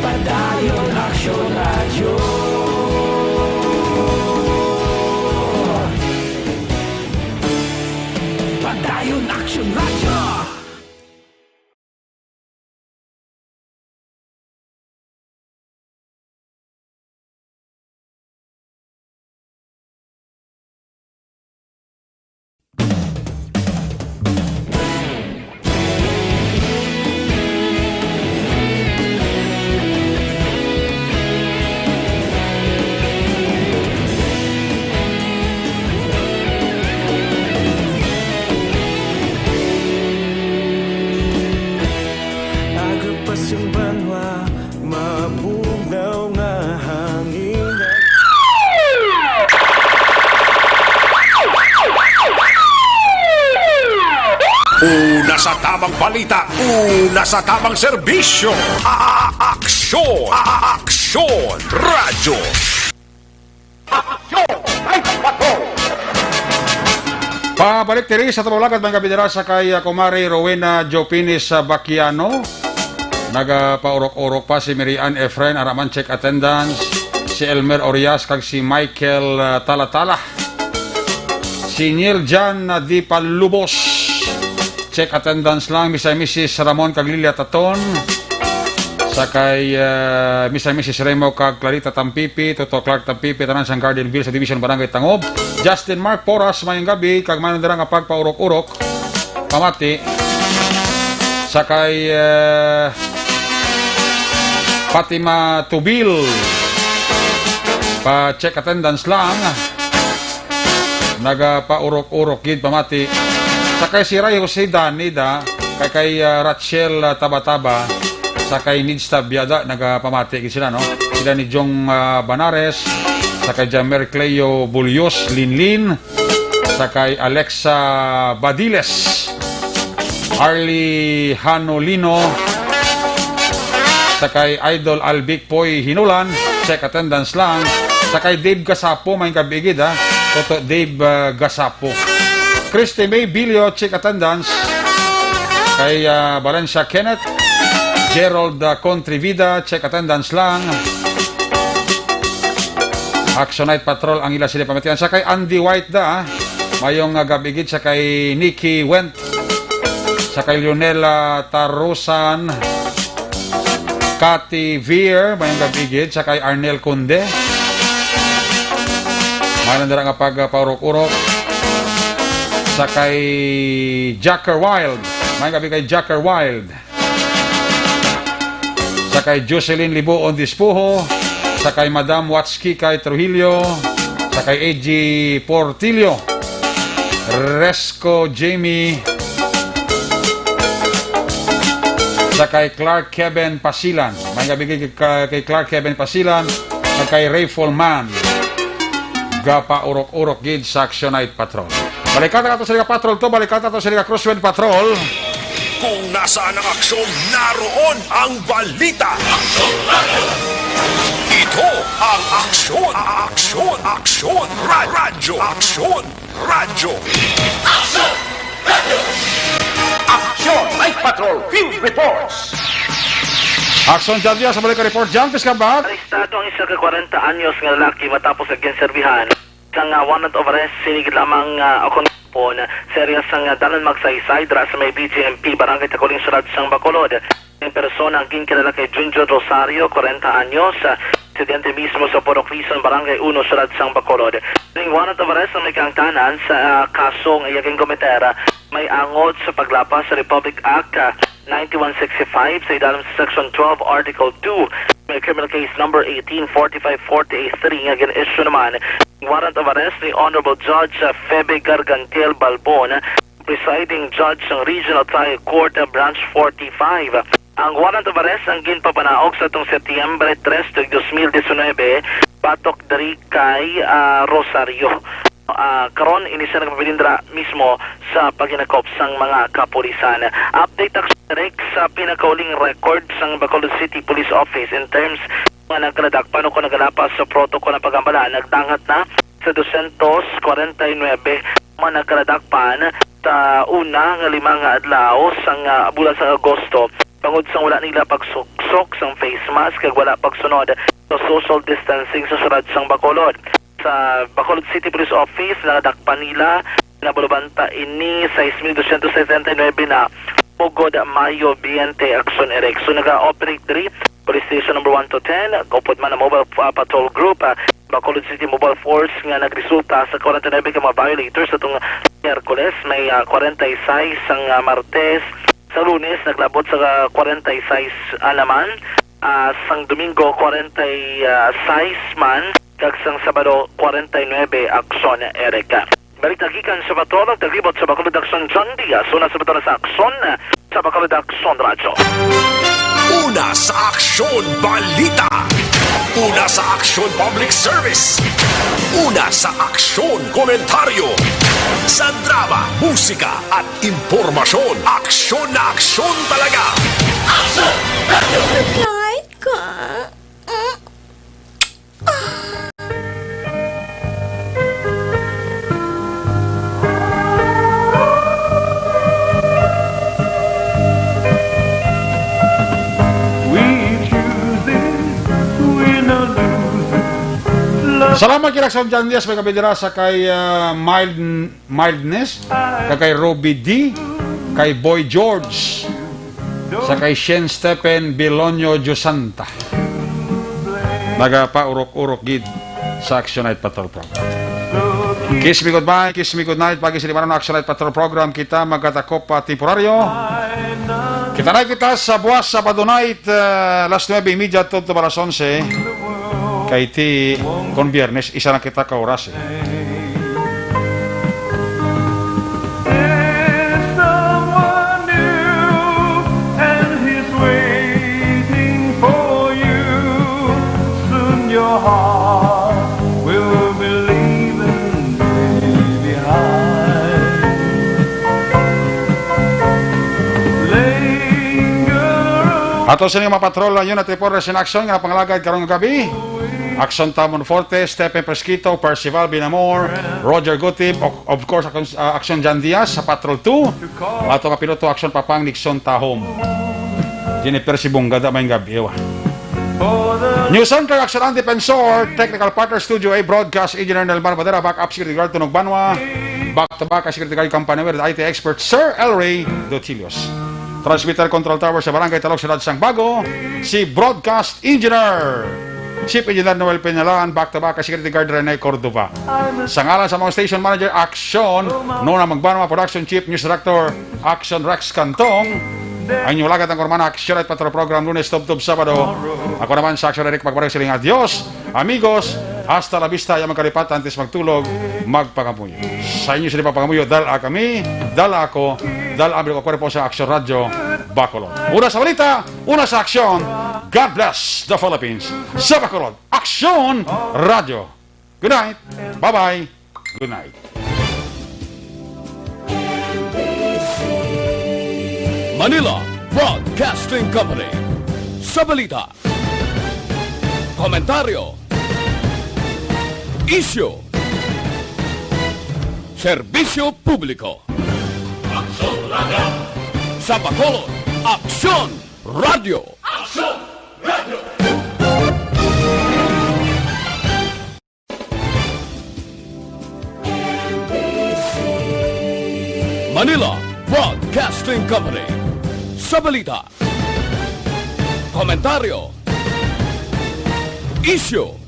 Padayon Aksyon Radyo. Padayon Aksyon Radyo. Agapas ang banwa, mabugnaw nga hangin. Una sa tamang balita, una sa tamang serbisyo, a-, a-, aksyon, a-, a-, aksyon, radyo. Aksyon! Live Patrol! Pabalik diri sa Tabulagat, mga kabidara, sa kay, ah, Kumari Rowena Jopinis, ah, Baquiano. Nagapaurok-urok pa si Mary Ann Efren, ara man, check attendance. Si Elmer Orias kag si Michael, ah, Talatala. Si Neil John, ah, Di Palubos. Check attendance lang, Mister and Missus Ramon kag Lilia Taton. Sa kay, ah, Mister and Missus Remo kag Clarita Tampipi, Toto Clark Tampipi, tanan sang Garden View Subdivision, Barangay Tangob. Justin Mark Poras, mayong gabi, kag mayong dira nga pagpaurok-urok. Pamati. Sa kay, ah, Fatima Tubil. Pa-check attendance lang. Nagapaurok-urok gid pamati. Sa kay si Ray Jose Danida, kay, kay, ah, Rachel, ah, Tabataba, sa kay Nids Tabiada, nagapamati gid sila, no? Sila ni Jong, ah, Banares, sa kay Jamer Cleo Bulios, Linlin, sa kay Alexa Badiles, Arlie Hanolino, sa kay Idol Albic Poy Hinulan, check attendance lang. Sa kay Dave Gasapo, may kabigid, ha. Toto Dave, ah, Gasapo. Christy May Bilio, check attendance. Kay, ah, Valencia Kenneth, Gerald, ah, Contrivida, check attendance lang. Action Night Patrol ang ila sila pamatian. Sa kay Andy White da, ah. Mayong, ah, gabigid sa kay Nikki Went. Sa kay Lionel, ah, Tarusan, Cathy Veer, mayong gabigid. Sa kay Arnel Conde. Mayroon dira nga pagpaurok-urok. Sa kay Jacker Wild. Mayong gabi kay Jacker Wild. Sa kay Jocelyn Libuon Dispuho. Sa kay Madam Watski kay Trujillo. Sa kay A G Portillo. Resco Jamie. Sa kay Clark Kevin Pasilan. May gabi kay, kay Clark Kevin Pasilan. Sa kay Rayful Man. Gapaurok-urok gid sa Action Night Patrol. Balikan nato sila ka Patrol to, balikan nato sila ka Crosswind Patrol. Kung nasaan ang aksyon, naroon ang balita. Ito ang Aksyon, Aksyon, Aksyon, Ra-, Radyo, Aksyon, Radyo. Aksyon Night Patrol Field Reports. Aksyon, John Diaz, sa balik ka report. John, please come back. Arestado ang isa ka kwarenta anyos nga lalaki matapos nga ginserbihan sang, ah, warrant of arrest sini gid lamang, ah, akon hapon, sa area sang, ah, Dalan Magsaysay, dira sa may B J M P, Barangay Takuling, Syudad sang Bacolod. Ang persona ang ginkilala kay Junjun Rosario, kwarenta anyos, ah, residente mismo sa Purok Lison, Barangay Uno, Syudad sang Bacolod. Ning warrant of arrest ang may kaangtanan sa, ah, kaso nga iya ginkometer, ah, may angod sa paglapas sa Republic Act, ah, ninety-one sixty-five sa idalom sa Section twelve, Article two, may criminal case number eighteen forty-five forty-three nga gin-issue naman warrant of arrest ni Honorable Judge, uh, Febe Gargantiel Balbon, presiding judge ng Regional Trial Court, uh, Branch forty-five. Ang warrant of arrest ang ginpapanaog sa atong Setyembre tres tuig dos mil diecinuebe, batok diri kay, ah, Rosario. Ah, karon, ini siya nagpabilin dira mismo sa paghinakop sang mga kapulisan. Update ako direct sa pinakauling record sang Bacolod City Police Office in terms nga nagkaladakpan o kon nagalapas sa protokol nga pagambala nagdangat na sa dosyentos kwarenta y nuebe man nagkaladakpan sa una nga lima nga adlaw sang, ah, bulan sang Agosto, bangod sang wala nila pagsuksok sang face mask kag wala pagsunod sa social distancing sa siyudad sang Bacolod. Sa Bacolod City Police Office, nadakpan nila, nabalubanta ini sais mil dosyentos setenta y nuebe na Pugod Mayo Veinte Action Erek. So, naga-operate diri, Police Station number one to ten, upod man ang Mobile, ah, Patrol Group, ah, Bacolod City Mobile Force nga nagresulta sa kwarenta y nuebe ka mga violators atong Miyerkules, may, ah, kwarenta y sais sang, ah, Martes, sa Lunes naglabot sa kwarenta y sais, ah, naman, ah, sang Domingo kwarenta y sais man, kag sang Sabado kwarenta y nuebe aksyon, Eric. Balita gikan sa Bacolod, naglibot sa Bacolod Aksyon, John Diaz. Una sa Bacolod sa Aksyon, sa Bacolod Aksyon Radyo. Una sa Aksyon Balita. Una sa Aksyon Public Service. Una sa Aksyon Komentaryo. Sa drama, musika, at impormasyon, aksyon na aksyon talaga. Aksyon! Kahit ka. Mm. We choose this, we no lose this. Love. Salamat kay Raxon Jan Diaz, may kabidira sa kay, ah, Mild Mildness, kag kay Ruby D, kay Boy George, sa kay Shen Stephen Bilonio Diosanta. Nagapaurok-urok gid sa Action Night Patrol Program. Kiss me goodbye, kiss me good night. Pagi sa limanon Action Night Patrol Program, kita magkatakop pa temporaryo. Kita na kita sa buwas Sabado night, uh, alas nuebe y media tubtob alas onse. Kay ti, kon Biyernes, isa lang kita ka oras, eh. There's someone new and he's waiting for you. Soon your heart will be leaving me behind. Linger on. Ato sini mga patrol, yun at report sa action nga pangalagad karong gabi. Action Tamon Forte, Stephen Fresquito, Percival Binamor, Roger Gutib, o-, of course, Action, ah, Action Jan Diaz sa Patrol two. Ato nga piloto, Action Papang Nixon Tahom. Jennifer Sibunga, da may gabi, wa. News Center, Action Ang Defensor, Technical Partner Studio A, Broadcast Engineer Nelmar Badera, Backup Security Guard Tunog Banwa, Back to Back Security Guard Company with I T Expert Sir Elray Dotilios. Transmitter Control Tower sa Barangay Talog, Siyudad sang Bago, si Broadcast Engineer, Chief Engineer Noel Peñalaan, back to back kay Security Guard Rene Cordova. Sa ngalan sa mga station manager, Action, Nona Magbanwa, Production Chief, News Director, Action Rex Cantong, ang inyong lagad ang kurmana, Action at Patrol Program, Lunes, tubtob, Sabado. Ako naman sa Action Eric Magbarang siling, adios, amigos, hasta la vista, ya magkalipat, antes magtulog, magpangamuyo. Sa inyo sila papangamuyo, dala kami, dala ako, dala ang Bilog Kwerpo sa Action Radio, Bacolod. Una sa balita, una sa aksyon. God bless the Philippines. Sa Bacolod, Aksyon Radio. Good night. Bye-bye. Good night. Manila Broadcasting Company. Sa balita, komentaryo, isyu, serbisyo publiko. Aksyon Radio. Sa Bacolod, Aksyon Radio. Aksyon Radio. Manila Broadcasting Company. Sa balita, komentaryo, isyu,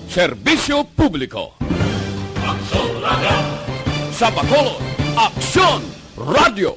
serbisyo publiko. Aksyon Radio. Sa Bacolod, Aksyon Radio.